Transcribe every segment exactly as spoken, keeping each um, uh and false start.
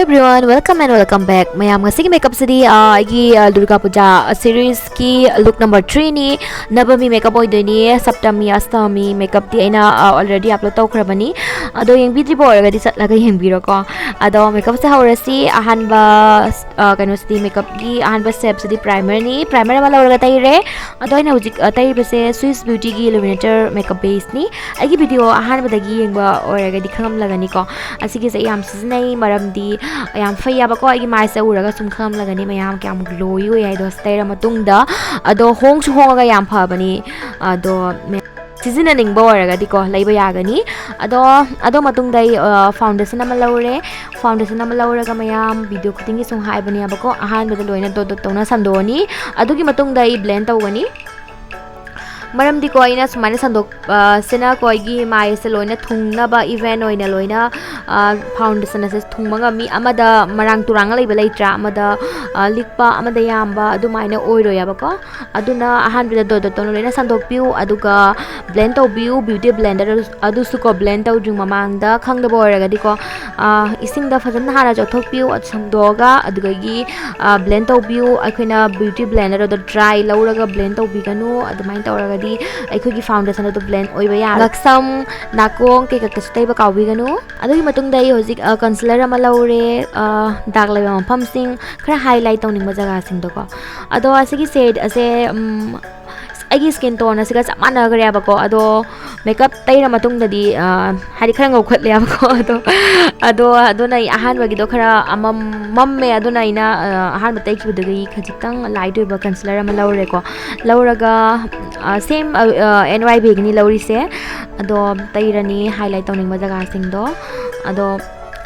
Everyone, welcome and welcome back. ꯃꯌꯥꯝ, ꯉꯁꯤꯒꯤ makeupꯁꯤꯗꯤ, ꯑ, ꯑꯩꯒꯤ, ꯑ, Durga Puja seriesꯀꯤ look number threeꯅꯤ꯫ ꯅꯕꯃꯤ makeup ꯑꯣꯏꯗꯣꯏꯅꯤ꯫ ꯁꯞꯇꯃꯤ, ꯑꯁꯇꯃꯤ makeupꯇꯤ ꯑꯩꯅ, ꯑ, already upload ꯇꯧꯈ꯭ꯔꯕꯅꯤ꯫ ꯑꯗꯣ ꯌꯦꯡꯕꯤꯗ꯭ꯔꯤꯕ ꯑꯣꯏꯔꯒꯗꯤ ꯆꯠꯂꯒ ꯌꯦꯡꯕꯤꯔꯣꯀꯣ꯫ ꯑꯗꯣ makeupꯁꯦ ꯍꯧꯔꯁꯤ꯫ ꯑꯍꯥꯟꯕ, ꯑ, ꯀꯩꯅꯣꯁꯤꯗꯤ, makeupꯀꯤ ꯑꯍꯥꯟꯕ stepꯁꯤꯗꯤ primerꯅꯤ꯫ Primer ꯑꯃ ꯂꯧꯔꯒ ꯇꯩꯔꯦ꯫ ꯑꯗꯣ ꯑꯩꯅ ꯍꯧꯖꯤꯛ, ꯑ, ꯇꯩꯔꯤꯕꯁꯦ Swiss Beautyꯒꯤ Illuminator makeup baseꯅꯤ꯫ ꯑꯩꯒꯤ video ꯑꯍꯥꯟꯕꯗꯒꯤ ꯌꯦꯡꯕ ꯑꯣꯏꯔꯒꯗꯤ ꯈꯪꯉꯝꯂꯒꯅꯤꯀꯣ꯫ ꯑꯁꯤꯒꯤꯁꯦ ꯑꯩ ꯌꯥꯝ ꯁꯤꯖꯤꯟꯅꯩ, ꯃꯔꯝꯗꯤ ꯌꯥꯝ ꯐꯩꯌꯦꯕꯀꯣ꯫ ꯑꯩꯒꯤ ꯃꯥꯏꯁꯦ ꯎꯔꯒ ꯁꯨꯝ ꯈꯪꯉꯝꯂꯒꯅꯤ ꯃꯌꯥꯝ ꯀꯌꯥꯝ glowy ꯑꯣꯏ ꯍꯥꯏꯗꯣ꯫ ꯁꯤ ꯇꯩꯔ ꯃꯇꯨꯡꯗ, ꯑꯗꯣ ꯍꯣꯡꯁꯨ ꯍꯣꯡꯉꯒ ꯌꯥꯝ ꯐꯕꯅꯤ꯫ ꯑꯗꯣ ꯃꯌꯥꯝ ꯁꯤꯖꯤꯟꯅꯅꯤꯡꯕ ꯑꯣꯏꯔꯒꯗꯤꯀꯣ, ꯂꯩꯕ ꯌꯥꯒꯅꯤ꯫ ꯑꯗꯣ, ꯑꯗꯣ ꯃꯇꯨꯡꯗ ꯑꯩ, ꯑ, foundation ꯑꯃ ꯂꯧꯔꯦ꯫ Foundation ꯑꯃ ꯂꯧꯔꯒ ꯃꯌꯥꯝ video ꯈꯨꯗꯤꯡꯒꯤ ꯁꯨꯝ ꯍꯥꯏꯕꯅꯦꯕꯀꯣ, ꯑꯍꯥꯟꯕꯗ ꯂꯣꯏꯅ dot dot ꯇꯧꯅ ꯁꯟꯗꯣꯛꯑꯅꯤ꯫ ꯑꯗꯨꯒꯤ ꯃꯇꯨꯡꯗ ꯑꯩ blend ꯇꯧꯒꯅꯤ꯫ ꯃꯔꯝꯗꯤꯀꯣ, ꯑꯩꯅ ꯁꯨꯃꯥꯏꯅ ꯁꯟꯗꯣꯛ-, ꯑ, ꯁꯤꯅꯀꯣ, ꯑꯩꯒꯤ ꯃꯥꯏꯁꯦ ꯂꯣꯏꯅ ꯊꯨꯡꯅꯕ, even ꯑꯣꯏꯅ ꯂꯣꯏꯅ, ꯑ, foundation ꯑꯁꯦ ꯊꯨꯡꯕ ꯉꯝꯃꯤ꯫ ꯑꯃꯗ ꯃꯔꯥꯡ ꯇꯨꯔꯥꯡꯒ ꯂꯩꯕ ꯂꯩꯇ꯭ꯔꯥ? ꯑꯃꯗ, ꯑ, ꯂꯤꯛꯄ, ꯑꯃꯗ ꯌꯥꯝꯕ, ꯑꯗꯨꯃꯥꯏꯅ ꯑꯣꯏꯔꯣꯏꯌꯦꯕꯀꯣ꯫ ꯑꯗꯨꯅ ꯑꯍꯥꯟꯕꯗ dot dot ꯇꯧꯅ ꯂꯣꯏꯅ ꯁꯟꯗꯣꯛꯄꯤꯌꯨ, ꯑꯗꯨꯒ blend ꯇꯧꯕꯤꯌꯨ꯫ Beauty blender ꯑꯗꯨꯁꯨꯀꯣ, blend ꯇꯧꯗ꯭ꯔꯤ ꯃꯃꯥꯡꯗ ꯈꯪꯗꯕ ꯑꯣꯏꯔꯒꯗꯤꯀꯣ, ꯑ, ꯏꯁꯤꯡꯗ ꯐꯖꯅ ꯍꯥꯟꯅ ꯆꯣꯠꯊꯣꯛꯄꯤꯌꯨ꯫ ꯑꯗꯨ ꯁꯨꯝꯗꯣꯛꯑꯒ, ꯑꯗꯨꯗꯒꯤ, ꯑ, blend ꯇꯧꯕꯤꯌꯨ꯫ ꯑꯩꯈꯣꯏꯅ beauty blender ꯑꯗꯣ dry ꯂꯧꯔꯒ blend ꯇꯧꯕꯤꯒꯅꯨ꯫ ꯑꯗꯨꯃꯥꯏꯅ ꯇꯧꯔꯒꯗꯤ ꯑꯩꯈꯣꯏꯒꯤ foundation ꯑꯗꯣ blend ꯑꯣꯏꯕ ꯌꯥꯔꯣꯏ꯫ ꯉꯛꯁꯝ, ꯅꯥꯀꯣꯡ ꯀꯩꯀꯛꯇꯁꯨ ꯇꯩꯕ ꯀꯥꯎꯕꯤꯒꯅꯨ꯫ ꯑꯗꯨꯒꯤ ꯃꯇꯨꯡꯗ ꯑꯩ ꯍꯧꯖꯤꯛ, ꯑ, concealer ꯑꯃ ꯂꯧꯔꯦ꯫ ꯑ, dark ꯂꯩꯕ ꯃꯐꯝꯁꯤꯡ, ꯈꯔ highlight ꯇꯧꯅꯤꯡꯕ ꯖꯒꯥꯁꯤꯡꯗꯣꯀꯣ꯫ ꯑꯗꯣ ꯑꯁꯤꯒꯤ shade ꯑꯁꯦ, ꯎꯝ, ꯑꯩꯒꯤ skin tone ꯑꯁꯤꯒ ꯆꯞ ꯃꯥꯟꯅꯈ꯭ꯔꯦꯕꯀꯣ꯫ ꯑꯗꯣ makeup ꯇꯩꯔ ꯃꯇꯨꯡꯗꯗꯤ, ꯑ, ꯍꯥꯏꯗꯤ ꯈꯔ ꯉꯧꯈꯠꯂꯦꯕꯀꯣ꯫ ꯑꯗꯣ, ꯑꯗꯣ, ꯑꯗꯨꯅ ꯑꯩ ꯑꯍꯥꯟꯕꯒꯤꯗꯣ ꯈꯔ ꯑꯃꯝ-, ꯃꯝꯃꯦ꯫ ꯑꯗꯨꯅ ꯑꯩꯅ, ꯑ, ꯑꯍꯥꯟꯕ ꯇꯩꯈꯤꯕꯗꯨꯗꯒꯤ ꯈꯖꯤꯛꯇꯪ light ꯑꯣꯏꯕ concealer ꯑꯃ ꯂꯧꯔꯦꯀꯣ꯫ ꯂꯧꯔꯒ, ꯑ, same, ꯑ, ꯑ, N Y Baeꯒꯤꯅꯤ ꯂꯧꯔꯤꯁꯦ꯫ ꯑꯗꯣ ꯇꯩꯔꯅꯤ highlight ꯇꯧꯅꯤꯡꯕ ꯖꯒꯥꯁꯤꯡꯗꯣ꯫ ꯑꯗꯣ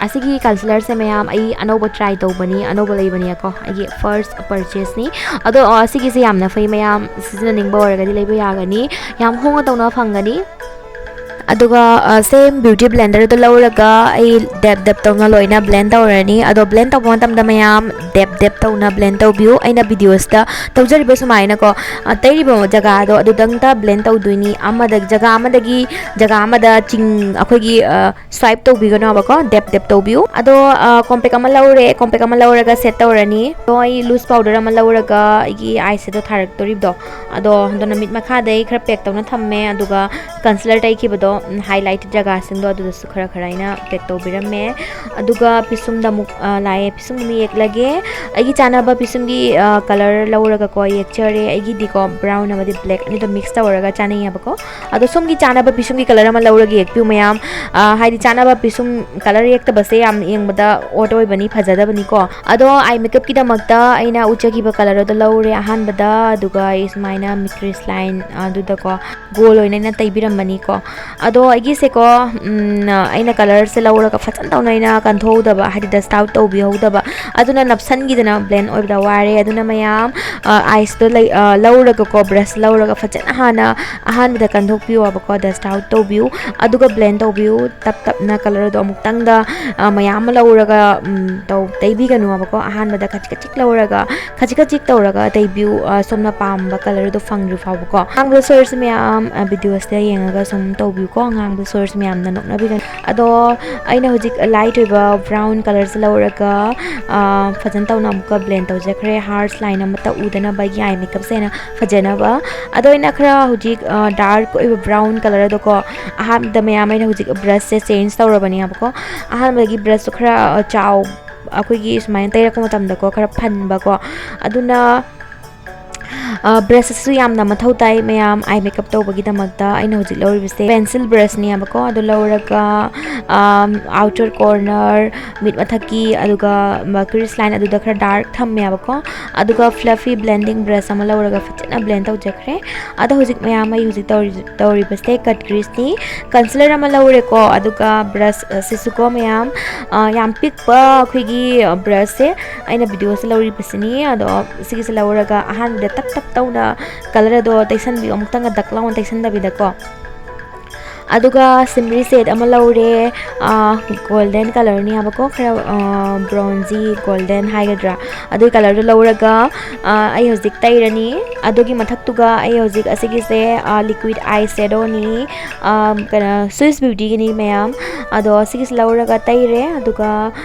ꯑꯁꯤꯒꯤ concealerꯁꯦ ꯃꯌꯥꯝ ꯑꯩ ꯑꯅꯧꯕ try ꯇꯧꯕꯅꯤ, ꯑꯅꯧꯕ ꯂꯩꯕꯅꯤꯀꯣ, ꯑꯩꯒꯤ first purchaseꯅꯤ꯫ ꯑꯗꯣ, ꯑ, ꯁꯤꯒꯤꯁꯦ ꯌꯥꯝꯅ ꯐꯩ, ꯃꯌꯥꯝ ꯁꯤꯖꯤꯟꯅꯅꯤꯡꯕ ꯑꯣꯏꯔꯒꯗꯤ ꯂꯩꯕ ꯌꯥꯒꯅꯤ, ꯌꯥꯝ ꯍꯣꯡꯅ ꯇꯧꯅ ꯐꯪꯒꯅꯤ꯫ ꯑꯗꯨꯒ ꯁꯦꯝ ꯕ꯭ꯌꯨꯇꯤ ꯕ꯭ꯂꯦꯟꯗꯔꯗꯣ ꯂꯧꯔꯒ ꯑꯩ ꯗꯦꯞ ꯗꯦꯞ ꯇꯧꯅ ꯂꯣꯏꯅ ꯕ꯭ꯂꯦꯟ ꯇꯧꯔꯅꯤ꯫ ꯑꯗꯣ ꯕ꯭ꯂꯦꯟ ꯇꯧꯕ ꯃꯇꯝꯗ ꯃꯌꯥꯝ ꯗꯦꯞ ꯗꯦꯞ ꯇꯧꯅ ꯕ꯭ꯂꯦꯟ ꯇꯧꯕꯤꯌꯨ꯫ ꯑꯩꯅ ꯚꯤꯗꯤꯑꯣꯁꯤꯗ ꯇꯧꯖꯔꯤꯕ ꯁꯨꯃꯥꯏꯅꯀꯣ, ꯑ, ꯇꯩꯔꯤꯕ ꯖꯒꯥꯗꯣ ꯑꯗꯨꯗꯪꯇ ꯕ꯭ꯂꯦꯟ ꯇꯧꯗꯣꯏꯅꯤ꯫ ꯑꯃꯗ, ꯖꯒꯥ ꯑꯃꯗꯒꯤ ꯖꯒꯥ ꯑꯃꯗ ꯆꯤꯡ, ꯑꯩꯈꯣꯏꯒꯤ, ꯑ, ꯁ꯭ꯋꯥꯏꯞ ꯇꯧꯕꯤꯒꯅꯣꯕꯀꯣ, ꯗꯦꯞ ꯗꯦꯞ ꯇꯧꯕꯤꯌꯨ꯫ ꯑꯗꯣ, ꯑ, ꯀꯣꯝꯄꯦꯛ ꯑꯃ ꯂꯧꯔꯦ꯫ ꯀꯣꯝꯄꯦꯛ ꯑꯃ ꯂꯧꯔꯒ ꯁꯦꯠ ꯇꯧꯔꯅꯤ꯫ ꯑꯗꯣ ꯑꯩ ꯂꯨꯁ ꯄꯥꯎꯗꯔ ꯑꯃ ꯂꯧꯔꯒ ꯑꯩꯒꯤ ꯑꯥꯏꯁꯦꯗꯣ ꯊꯥꯔꯛꯇꯣꯔꯤꯕꯗꯣ, ꯑꯗꯣ ꯑꯗꯨꯅ ꯃꯤꯠ ꯃꯈꯥꯗꯩ ꯈꯔ ꯄꯦꯛ ꯇꯧꯅ ꯊꯝꯃꯦ꯫ ꯑꯗꯨꯒ ꯀꯟꯁꯤꯂꯔ ꯇꯩꯈꯤꯕꯗꯣ, ꯎꯝ, ꯍꯥꯏꯂꯥꯏꯠ ꯖꯒꯥꯁꯤꯡꯗꯣ ꯑꯗꯨꯗꯁꯨ ꯈꯔ ꯈꯔ ꯑꯩꯅ ꯄꯦꯛ ꯇꯧꯕꯤꯔꯝꯃꯦ꯫ ꯑꯗꯨꯒ ꯄꯤꯁꯨꯝꯗ ꯑꯃꯨꯛ, ꯑ, ꯂꯥꯛꯑꯦ꯫ ꯄꯤꯁꯨꯝ ꯑꯃ ꯌꯦꯛꯂꯒꯦ꯫ ꯑꯩꯒꯤ ꯆꯥꯅꯕ ꯄꯤꯁꯨꯝꯒꯤ, ꯑ, ꯀꯂꯔ ꯂꯧꯔꯒꯀꯣ ꯌꯦꯛꯆꯔꯦ꯫ ꯑꯩꯒꯤꯗꯤꯀꯣ ꯕ꯭ꯔꯥꯎꯟ ꯑꯃꯗꯤ ꯕ꯭ꯂꯦꯛ ꯑꯅꯤꯗꯣ ꯃꯤꯛꯁ ꯇꯧꯔꯒ ꯆꯥꯅꯩꯌꯦꯕꯀꯣ꯫ ꯑꯗꯣ ꯁꯣꯝꯒꯤ ꯆꯥꯅꯕ ꯄꯤꯁꯨꯝꯒꯤ ꯀꯂꯔ ꯑꯃ ꯂꯧꯔꯒ ꯌꯦꯛꯄꯤꯌꯨ ꯃꯌꯥꯝ꯫ ꯑ, ꯍꯥꯏꯗꯤ ꯆꯥꯅꯕ ꯄꯤꯁꯨꯝ ꯀꯂꯔ ꯌꯦꯛꯇꯕꯁꯦ ꯌꯥꯝ ꯌꯦꯡꯕꯗ ꯑꯣꯗ ꯑꯣꯏꯕꯅꯤ, ꯐꯖꯗꯕꯅꯤꯀꯣ꯫ ꯑꯗꯣ ꯑꯥꯏ ꯃꯦꯀꯞꯀꯤꯗꯃꯛꯇ ꯑꯩꯅ ꯎꯠꯆꯈꯤꯕ ꯀꯂꯔ ꯑꯗꯣ ꯂꯧꯔꯦ ꯑꯍꯥꯟꯕꯗ, ꯑꯗꯨꯒ ꯑꯩ ꯁꯨꯃꯥꯏꯅ ꯃꯤꯠ ꯀ꯭ꯔꯤꯁ ꯂꯥꯏꯟ ꯑꯗꯨꯗꯀꯣ ꯒꯣꯜ ꯑꯣꯏꯅ ꯑꯩꯅ ꯇꯩꯕꯤꯔꯝꯕꯅꯤꯀꯣ꯫ ꯑꯗꯣ ꯑꯩꯒꯤꯁꯦꯀꯣ, ꯎꯝ, ꯑꯩꯅ ꯀꯂꯔꯁꯦ ꯂꯧꯔꯒ ꯐꯖꯅ ꯇꯧꯅ ꯑꯩꯅ ꯀꯟꯊꯣꯛꯍꯧꯗꯕ, ꯍꯥꯏꯗꯤ ꯗꯁ ꯑꯥꯎꯠ ꯇꯧꯕꯤꯍꯧꯗꯕ, ꯑꯗꯨꯅ ꯅꯞꯁꯟꯈꯤꯗꯅ ꯕ꯭ꯂꯦꯟ ꯑꯣꯏꯕꯗ ꯋꯥꯔꯦ꯫ ꯑꯗꯨꯅ ꯃꯌꯥꯝ, ꯑ, ꯑꯥꯏꯁꯇꯣ ꯂꯩ-, ꯑ, ꯂꯧꯔꯒꯀꯣ, ꯕ꯭ꯔꯁ ꯂꯧꯔꯒ ꯐꯖꯅ ꯍꯥꯟꯅ ꯑꯍꯥꯟꯕꯗ ꯀꯟꯊꯣꯛꯄꯤꯌꯣꯕꯀꯣ, ꯗꯁ ꯑꯥꯎꯠ ꯇꯧꯕꯤꯌꯨ꯫ ꯑꯗꯨꯒ ꯕ꯭ꯂꯦꯟ ꯇꯧꯕꯤꯌꯨ ꯇꯞ ꯇꯞꯅ꯫ ꯀꯂꯔꯗꯣ ꯑꯃꯨꯛꯇꯪꯗ, ꯑ, ꯃꯌꯥꯝ ꯑꯃ ꯂꯧꯔꯒ, ꯎꯝ, ꯇꯧ-, ꯇꯩꯕꯤꯒꯅꯨꯕꯀꯣ꯫ ꯑꯍꯥꯟꯕꯗ ꯈꯖꯤꯛ ꯈꯖꯤꯛ ꯂꯧꯔꯒ, ꯈꯖꯤꯛ ꯈꯖꯤꯛ ꯇꯧꯔꯒ ꯇꯩꯕꯤꯌꯨ, ꯑ, ꯁꯣꯝꯅ ꯄꯥꯝꯕ ꯀꯂꯔꯗꯣ ꯐꯪꯗ꯭ꯔꯤ ꯐꯥꯎꯕꯀꯣ꯫ ꯑꯉꯥꯡꯕ ꯁꯣꯔꯁ ꯃꯌꯥꯝ, ꯑ, ꯚꯤꯗꯤꯑꯣꯁꯤꯗ ꯌꯦꯡꯉꯒ ꯁꯨꯝ ꯇꯧꯕꯤꯌꯨꯀꯣ꯫ ꯑꯉꯥꯡꯕ ꯁꯣꯔꯁ ꯃꯌꯥꯝꯅ ꯅꯣꯛꯅꯕꯤꯒꯅꯨ꯫ ꯑꯗꯣ ꯑꯩꯅ ꯍꯧꯖꯤꯛ ꯂꯥꯏꯠ ꯑꯣꯏꯕ ꯕ꯭ꯔꯥꯎꯟ ꯀꯂꯔꯁꯦ ꯂꯧꯔꯒ, ꯑ, ꯐꯖꯅ ꯇꯧꯅ ꯑꯃꯨꯛꯀ ꯕ꯭ꯂꯦꯟ ꯇꯧꯖꯈ꯭ꯔꯦ꯫ ꯍꯥꯔꯁ ꯂꯥꯏꯟ ꯑꯃꯠꯇ ꯎꯗꯅꯕꯒꯤ ꯑꯥꯏ ꯃꯦꯀꯞꯁꯦ ꯑꯩꯅ ꯐꯖꯅꯕ꯫ ꯑꯗꯣ ꯑꯩꯅ ꯈꯔ ꯍꯧꯖꯤꯛ, ꯑ, ꯗꯥꯔꯛ ꯑꯣꯏꯕ ꯕ꯭ꯔꯥꯎꯟ ꯀꯂꯔꯗꯣꯀꯣ, ꯑꯍꯥꯟꯕꯗ ꯃꯌꯥꯝ ꯑꯩꯅ ꯍꯧꯖꯤꯛ ꯕ꯭ꯔꯁꯁꯦ ꯆꯦꯟꯖ ꯇꯧꯔꯕꯅꯦꯕꯀꯣ꯫ ꯑꯍꯥꯟꯕꯗꯒꯤ ꯕ꯭ꯔꯁꯇꯣ ꯈꯔ, ꯑ, ꯆꯥꯎ-, ꯑꯩꯈꯣꯏꯒꯤ ꯁꯨꯃꯥꯏꯅ ꯇꯩꯔꯛꯄ ꯃꯇꯝꯗꯀꯣ ꯈꯔ ꯐꯟꯕꯀꯣ꯫ ꯑꯗꯨꯅ, ꯑ, ꯕ꯭ꯔꯁꯁꯤꯁꯨ ꯌꯥꯝꯅ ꯃꯊꯧ ꯇꯥꯏ ꯃꯌꯥꯝ ꯑꯥꯏ ꯃꯦꯀꯞ ꯇꯧꯕꯒꯤꯗꯃꯛꯇ꯫ ꯑꯩꯅ ꯍꯧꯖꯤꯛ ꯂꯧꯔꯤꯕꯁꯦ ꯄꯦꯟꯁꯤꯜ ꯕ꯭ꯔꯁꯅꯦꯕꯀꯣ꯫ ꯑꯗꯨ ꯂꯧꯔꯒ, ꯑꯝ, ꯑꯥꯎꯇꯔ ꯀꯣꯔꯅꯔ, ꯃꯤꯠ ꯃꯊꯛꯀꯤ, ꯑꯗꯨꯒ ꯃ-, ꯀ꯭ꯔꯤꯁ ꯂꯥꯏꯟ ꯑꯗꯨꯗ ꯈꯔ ꯗꯥꯔꯛ ꯊꯝꯃꯦꯕꯀꯣ꯫ ꯑꯗꯨꯒ ꯐ꯭ꯂꯐꯤ ꯕ꯭ꯂꯦꯟꯗꯤꯡ ꯕ꯭ꯔꯁ ꯑꯃ ꯂꯧꯔꯒ ꯐꯖꯅ ꯕ꯭ꯂꯦꯟ ꯇꯧꯖꯈ꯭ꯔꯦ꯫ ꯑꯗꯣ ꯍꯧꯖꯤꯛ ꯃꯌꯥꯝ ꯑꯩ ꯍꯧꯖꯤꯛ ꯇꯧꯔꯤ-, ꯇꯧꯔꯤꯕꯁꯦ ꯀꯠ ꯀ꯭ꯔꯤꯁꯅꯤ꯫ ꯀꯟꯁꯤꯂꯔ ꯑꯃ ꯂꯧꯔꯦꯀꯣ, ꯑꯗꯨꯒ ꯕ꯭ꯔꯁ, ꯑ, ꯁꯤꯁꯨꯀꯣ ꯃꯌꯥꯝ, ꯑ, ꯌꯥꯝ ꯄꯤꯛꯄ ꯑꯩꯈꯣꯏꯒꯤ, ꯑ, ꯕ꯭ꯔꯁꯁꯦ ꯑꯩꯅ ꯚꯤꯗꯤꯑꯣꯁꯦ ꯂꯧꯔꯤꯕꯁꯤꯅꯤ꯫ ꯑꯗꯣ ꯁꯤꯒꯤꯁꯦ ꯂꯧꯔꯒ ꯑꯍꯥꯟꯕꯗ ꯇꯞ ꯇꯞ ꯇꯧꯅ ꯀꯂꯔ ꯑꯗꯣ ꯇꯩꯁꯟꯕꯤꯌꯨ, ꯑꯃꯨꯛꯇꯪꯒ ꯗꯛ ꯂꯥꯎꯅ ꯇꯩꯁꯟꯗꯕꯤꯗꯀꯣ꯫ ꯑꯗꯨꯒ ꯁꯤꯝꯔꯤ ꯁꯦꯠ ꯑꯃ ꯂꯧꯔꯦ꯫ ꯒꯣꯜꯗꯟ ꯀꯂꯔꯅꯤ ꯍꯥꯏꯕꯀꯣ, ꯈꯔ ꯕ꯭ꯔꯣꯟꯖꯤ ꯒꯣꯜꯗꯟ ꯍꯥꯏꯒꯗ꯭ꯔꯥ, ꯑꯗꯨꯒꯤ ꯀꯂꯔꯗꯣ ꯂꯧꯔꯒ ꯑꯩ ꯍꯧꯖꯤꯛ ꯇꯩꯔꯅꯤ꯫ ꯑꯗꯨꯒꯤ ꯃꯊꯛꯇꯨꯒ ꯑꯩ ꯍꯧꯖꯤꯛ ꯑꯁꯤꯒꯤꯁꯦ ꯂꯤꯀ꯭ꯋꯤꯠ ꯑꯥꯏ ꯁꯦꯗꯣꯅꯤ, ꯀꯩꯅꯣ, ꯁ꯭ꯋꯤꯁ ꯕ꯭ꯌꯨꯇꯤꯒꯤꯅꯤ ꯃꯌꯥꯝ꯫ ꯑꯗꯣ ꯁꯤꯒꯤꯁꯦ ꯂꯧꯔꯒ ꯇꯩꯔꯦ꯫ ꯑꯗꯨꯒ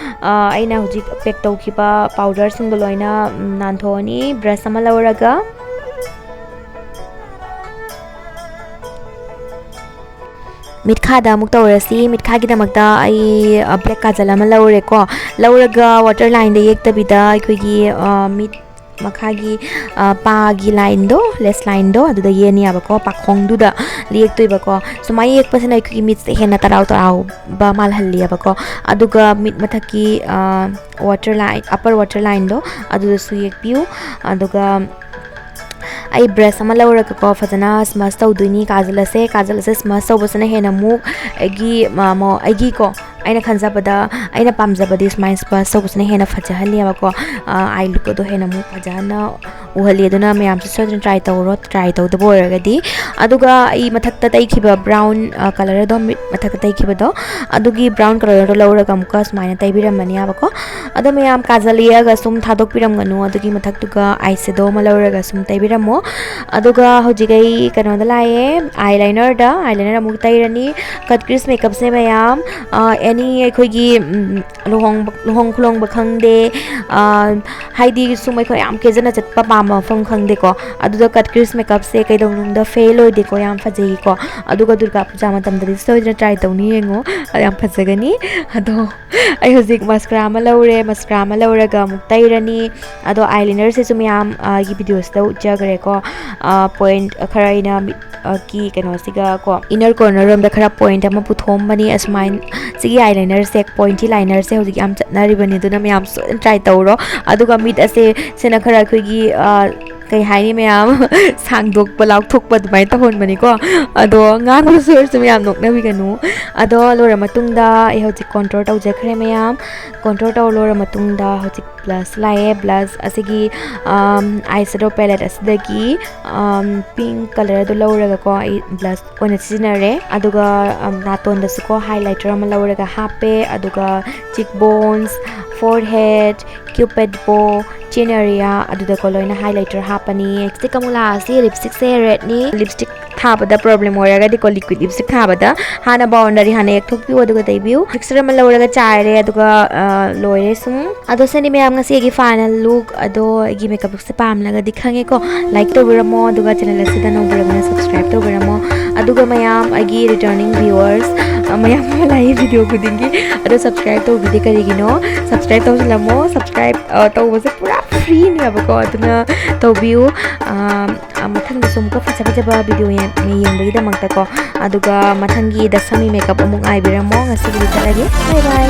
ꯑꯩꯅ ꯍꯧꯖꯤꯛ ꯄꯦꯛ ꯇꯧꯈꯤꯕ ꯄꯥꯎꯗꯔꯁꯤꯡꯗꯣ ꯂꯣꯏꯅ ꯅꯥꯟꯊꯣꯛꯑꯅꯤ ꯕ꯭ꯔꯁ ꯑꯃ ꯂꯧꯔꯒ꯫ ꯃꯤꯠꯈꯥꯗ ꯑꯃꯨꯛ ꯇꯧꯔꯁꯤ꯫ ꯃꯤꯠꯈꯥꯒꯤꯗꯃꯛꯇ ꯑꯩ ꯕ꯭ꯂꯦꯛ ꯀꯥꯖꯜ ꯑꯃ ꯂꯧꯔꯦꯀꯣ꯫ ꯂꯧꯔꯒ ꯋꯥꯇꯔ ꯂꯥꯏꯟꯗ ꯌꯦꯛꯇꯕꯤꯗ ꯑꯩꯈꯣꯏꯒꯤ ꯃꯤꯠ ꯃꯈꯥꯒꯤ ꯄꯥꯒꯤ ꯂꯥꯏꯟꯗꯣ, ꯂꯦꯁ ꯂꯥꯏꯟꯗꯣ, ꯑꯗꯨꯗ ꯌꯦꯛꯑꯅꯤꯕꯀꯣ, ꯄꯥꯈꯣꯡꯗꯨꯗ ꯌꯦꯛꯇꯣꯏꯕꯀꯣ꯫ ꯁꯨꯃꯥꯏꯅ ꯌꯦꯛꯄꯁꯤꯅ ꯑꯩꯈꯣꯏꯒꯤ ꯃꯤꯠꯁꯦ ꯍꯦꯟꯅ ꯇꯔꯥꯎ ꯇꯔꯥꯎꯕ ꯃꯥꯜꯍꯜꯂꯤꯑꯕꯀꯣ꯫ ꯑꯗꯨꯒ ꯃꯤꯠ ꯃꯊꯛꯀꯤ ꯋꯥꯇꯔ ꯂꯥꯏꯟ, ꯑꯞꯄꯔ ꯋꯥꯇꯔ ꯂꯥꯏꯟꯗꯣ, ꯑꯗꯨꯗꯁꯨ ꯌꯦꯛꯄꯤꯌꯨ꯫ ꯑꯗꯨꯒ ꯑꯩ ꯕ꯭ꯔꯁ ꯑꯃ ꯂꯧꯔꯒꯀꯣ, ꯐꯖꯅ ꯁ꯭ꯃꯁ ꯇꯧꯗꯣꯏꯅꯤ꯫ ꯀꯥꯖꯜ ꯑꯁꯦ, ꯀꯥꯖꯜ ꯑꯁꯦ ꯁ꯭ꯃꯁ ꯇꯧꯕꯁꯤꯅ ꯍꯦꯟꯅ ꯑꯃꯨꯛ ꯑꯩꯒꯤ ꯑꯩꯒꯤꯀꯣ, ꯑꯩꯅ ꯈꯟꯖꯕꯗ, ꯑꯩꯅ ꯄꯥꯝꯖꯕꯗꯤ ꯁꯨꯃꯥꯏꯅ ꯁ꯭ꯃꯁ ꯇꯧꯕꯁꯤꯅ ꯍꯦꯟꯅ ꯐꯖꯍꯜꯂꯦꯕꯀꯣ꯫ ꯑꯥꯏ ꯂꯨꯛ ꯑꯗꯣ ꯍꯦꯟꯅ ꯑꯃꯨꯛ ꯐꯖꯅ ꯎꯍꯜꯂꯤ꯫ ꯑꯗꯨꯅ ꯃꯌꯥꯝꯁꯨ ꯁꯣꯏꯗꯅ ꯇ꯭ꯔꯥꯏ ꯇꯧꯔꯣ, ꯇ꯭ꯔꯥꯏ ꯇꯧꯗꯕ ꯑꯣꯏꯔꯒꯗꯤ꯫ ꯑꯗꯨꯒ ꯑꯩ ꯃꯊꯛꯇ ꯇꯩꯈꯤꯕ ꯕ꯭ꯔꯥꯎꯟ ꯀꯂꯔ ꯑꯗꯣ, ꯃꯤꯠ ꯃꯊꯛꯇ ꯇꯩꯈꯤꯕꯗꯣ, ꯑꯗꯨꯒꯤ ꯕ꯭ꯔꯥꯎꯟ ꯀꯂꯔꯗꯣ ꯂꯧꯔꯒ ꯑꯃꯨꯛꯀ ꯁꯨꯃꯥꯏꯅ ꯇꯩꯕꯤꯔꯝꯃꯅꯦꯕꯀꯣ꯫ ꯑꯗꯣ ꯃꯌꯥꯝ ꯀꯥꯖꯜ ꯌꯦꯛꯑꯒ ꯁꯨꯝ ꯊꯥꯗꯣꯛꯄꯤꯔꯝꯒꯅꯨ꯫ ꯑꯗꯨꯒꯤ ꯃꯊꯛꯇꯨꯒ ꯑꯥꯏ ꯁꯦꯗꯣ ꯑꯃ ꯂꯧꯔꯒ ꯁꯨꯝ ꯇꯩꯕꯤꯔꯝꯃꯣ꯫ ꯑꯗꯨꯒ ꯍꯧꯖꯤꯛ ꯑꯩ ꯀꯩꯅꯣꯗ ꯂꯥꯛꯑꯦ, ꯑꯥꯏ ꯂꯥꯏꯅꯔꯗ, ꯑꯥꯏ ꯂꯥꯏꯅꯔ ꯑꯃꯨꯛ ꯇꯩꯔꯅꯤ꯫ ꯀꯠ ꯀ꯭ꯔꯤꯁ ꯃꯦꯀꯞꯁꯦ ꯃꯌꯥꯝ, ꯑꯦꯅꯤ ꯑꯩꯈꯣꯏꯒꯤ ꯂꯨꯍꯣꯡꯕ, ꯂꯨꯍꯣꯡ ꯈꯨꯂꯣꯡꯕ ꯈꯪꯗꯦ, ꯍꯥꯏꯗꯤ ꯁꯨꯝ ꯑꯩꯈꯣꯏ ꯌꯥꯝ ꯀꯦꯖꯅ ꯆꯠꯄ ꯄꯥꯝꯕ ꯃꯐꯝ ꯈꯪꯗꯦꯀꯣ, ꯑꯗꯨꯗ ꯀꯠ ꯀ꯭ꯔꯤꯁ ꯃꯦꯀꯞꯁꯦ ꯀꯩꯗꯧꯅꯨꯡꯗ ꯐꯦꯜ ꯑꯣꯏꯗꯦꯀꯣ, ꯌꯥꯝ ꯐꯖꯩꯀꯣ꯫ ꯑꯗꯨꯒ ꯗꯨꯔꯒꯥ ꯄꯨꯖꯥ ꯃꯇꯝꯗꯗꯤ ꯁꯣꯏꯗꯅ ꯇ꯭ꯔꯥꯏ ꯇꯧꯅꯤ, ꯌꯦꯡꯉꯣ, ꯌꯥꯝ ꯐꯖꯒꯅꯤ꯫ ꯑꯗꯣ ꯑꯩ ꯍꯧꯖꯤꯛ ꯃꯁꯀ꯭ꯔꯥ ꯑꯃ ꯂꯧꯔꯦ, ꯃꯁꯀ꯭ꯔꯥ ꯑꯃ ꯂꯧꯔꯒ ꯑꯃꯨꯛ ꯇꯩꯔꯅꯤ꯫ ꯑꯗꯣ ꯑꯥꯏ ꯂꯥꯏꯅꯔꯁꯤꯁꯨ ꯃꯌꯥꯝ ꯑꯩꯒꯤ ꯚꯤꯗꯤꯑꯣꯁꯤꯗ ꯎꯠꯆꯈ꯭ꯔꯦꯀꯣ꯫ ꯄꯣꯏꯟꯠ ꯈꯔ ꯑꯩꯅ ꯃꯤꯠ ꯀꯤ ꯀꯩꯅꯣꯁꯤꯒ ꯀꯣ, ꯏꯅꯔ ꯀꯣꯔꯅꯔ ꯔꯣꯝꯗ ꯈꯔ ꯄꯣꯏꯟꯠ ꯑꯃ ꯄꯨꯊꯣꯛꯑꯝꯕꯅꯤ꯫ ꯑꯁꯨꯃꯥꯏꯅ ꯁꯤꯒꯤ ꯑꯥꯏ ꯂꯥꯏꯅꯔꯁꯦ, ꯄꯣꯏꯟꯇꯤ ꯂꯥꯏꯅꯔꯁꯦ ꯍꯧꯖꯤꯛ ꯌꯥꯝ ꯆꯠꯅꯔꯤꯕꯅꯤ, ꯑꯗꯨꯅ ꯃꯌꯥꯝꯁꯨ ꯁꯣꯏꯗꯅ ꯇ꯭ꯔꯥꯏ ꯇꯧꯔꯣ꯫ ꯑꯗꯨꯒ ꯃꯤꯠ ꯑꯁꯦ, ꯁꯤꯅ ꯈꯔ ꯑꯩꯈꯣꯏꯒꯤ ꯀꯩ ꯍꯥꯏꯅꯤ ꯃꯌꯥꯝ, ꯁꯥꯡꯗꯣꯛꯄ ꯂꯥꯎꯊꯣꯛꯄ ꯑꯗꯨꯃꯥꯏꯅ ꯇꯧꯍꯟꯕꯅꯤꯀꯣ꯫ ꯑꯗꯣ ꯉꯥꯡꯕ ꯁꯣꯏꯔꯁꯨ ꯃꯌꯥꯝ ꯅꯣꯛꯅꯕꯤꯒꯅꯨ꯫ ꯑꯗꯣ ꯂꯣꯏꯔ ꯃꯇꯨꯡꯗ ꯑꯩ ꯍꯧꯖꯤꯛ ꯀꯣꯟꯇ꯭ꯔꯣꯜ ꯇꯧꯖꯈ꯭ꯔꯦ ꯃꯌꯥꯝ꯫ ꯀꯣꯟꯇ꯭ꯔꯣꯜ ꯇꯧꯔ ꯂꯣꯏꯔ ꯃꯇꯨꯡꯗ ꯍꯧꯖꯤꯛ ꯕ꯭ꯂꯁ ꯂꯥꯛꯑꯦ꯫ ꯕ꯭ꯂꯁ ꯑꯁꯤꯒꯤ ꯑꯥꯏ ꯁꯦꯗꯣ ꯄꯦꯂꯦꯠ ꯑꯁꯤꯗꯒꯤ ꯄꯤꯡ ꯀꯂꯔꯗꯣ ꯂꯧꯔꯒꯀꯣ ꯑꯩ ꯕ꯭ꯂꯁ ꯑꯣꯏꯅ ꯁꯤꯖꯤꯟꯅꯔꯦ꯫ ꯑꯗꯨꯒ ꯅꯥꯇꯣꯟꯗꯁꯨꯀꯣ ꯍꯥꯏꯂꯥꯏꯇꯔ ꯑꯃ ꯂꯧꯔꯒ ꯍꯥꯞꯄꯦ꯫ ꯑꯗꯨꯒ ꯆꯤꯛ ꯕꯣꯟꯁ, ꯐꯣꯔꯍꯦꯠ, ꯀ꯭ꯌꯨꯄꯤꯠ ꯕꯣ, ꯆꯤꯟ ꯑꯦꯔꯤꯌꯥ ꯑꯗꯨꯗꯀꯣ ꯂꯣꯏꯅ ꯍꯥꯏꯂꯥꯏꯇꯔ ꯍꯥꯞꯄꯅꯤ꯫ ꯂꯤꯞꯁꯇꯤꯛ ꯑꯃꯨꯛ ꯂꯥꯛꯑꯁꯤ꯫ ꯂꯤꯞꯁꯇꯤꯛꯁꯦ ꯔꯦꯗꯅꯤ꯫ ꯂꯤꯞꯁꯇꯤꯛ ꯊꯥꯕꯗ ꯄ꯭ꯔꯣꯕ꯭ꯂꯦꯝ ꯑꯣꯏꯔꯒꯗꯤꯀꯣ ꯂꯤꯀ꯭ꯋꯤꯠ ꯂꯤꯞꯁꯇꯤꯛ ꯊꯥꯕꯗ ꯍꯥꯟꯅ ꯕꯥꯎꯟꯗꯔꯤ ꯍꯥꯟꯅ ꯌꯦꯛꯊꯣꯛꯄꯤꯌꯨ ꯑꯗꯨꯒ ꯇꯩꯕꯤꯌꯨ꯫ ꯂꯤꯞꯁꯇꯤꯛ ꯑꯃ ꯂꯧꯔꯒ ꯆꯥꯏꯔꯦ꯫ ꯑꯗꯨꯒ ꯂꯣꯏꯔꯦ ꯁꯨꯝ꯫ ꯑꯗꯣ ꯁꯤꯅꯤ ꯃꯌꯥꯝ ꯉꯁꯤ ꯑꯩꯒꯤ ꯐꯥꯏꯅꯦꯜ ꯂꯨꯛ꯫ ꯑꯗꯣ ꯑꯩꯒꯤ ꯃꯦꯀꯞ ꯂꯨꯛꯁꯦ ꯄꯥꯝꯂꯒꯗꯤ ꯈꯪꯉꯦꯀꯣ, ꯂꯥꯏꯛ ꯇꯧꯕꯤꯔꯝꯃꯣ꯫ ꯑꯗꯨꯒ ꯆꯦꯅꯦꯜ ꯑꯁꯤꯗ ꯅꯧꯕꯤꯔꯕꯅ ꯁꯕꯁꯀ꯭ꯔꯥꯏꯕ ꯇꯧꯕꯤꯔꯝꯃꯣ꯫ ꯑꯗꯨꯒ ꯃꯌꯥꯝ ꯑꯩꯒꯤ ꯔꯤꯇꯔꯅꯤꯡ ꯚꯤꯌꯨꯋꯔꯁ ꯃꯌꯥꯝ ꯑꯃ ꯂꯥꯛꯏ ꯚꯤꯗꯤꯑꯣ ꯈꯨꯗꯤꯡꯒꯤ꯫ ꯑꯗꯣ ꯁꯕꯁꯀ꯭ꯔꯥꯏꯕ ꯇꯧꯕꯤꯗꯦ ꯀꯔꯤꯒꯤꯅꯣ? ꯁꯕꯁꯀ꯭ꯔꯥꯏꯕ ꯇꯧꯁꯤꯜꯂꯝꯃꯣ꯫ ꯁꯕꯁꯀ꯭ꯔꯥꯏꯕ ꯇꯧꯕꯁꯦ ꯄꯨꯔꯥ ꯐ꯭ꯔꯤꯅꯦꯕꯀꯣ, ꯑꯗꯨꯅ ꯇꯧꯕꯤꯌꯨ꯫ ꯃꯊꯪꯗꯁꯨ ꯑꯃꯨꯛꯀ ꯐꯖ ꯐꯖꯕ ꯚꯤꯗꯤꯑꯣ ꯌꯦꯡꯕꯒꯤꯗꯃꯛꯇꯀꯣ꯫ ꯑꯗꯨꯒ ꯃꯊꯪꯒꯤ ꯗꯁꯃꯤ ꯃꯦꯀꯞ ꯑꯃꯨꯛ ꯉꯥꯏꯕꯤꯔꯝꯃꯣ꯫ ꯉꯁꯤꯒꯤꯗꯤ ꯆꯠꯂꯒꯦ꯫ ꯕꯥꯏ ꯕꯥꯏ꯫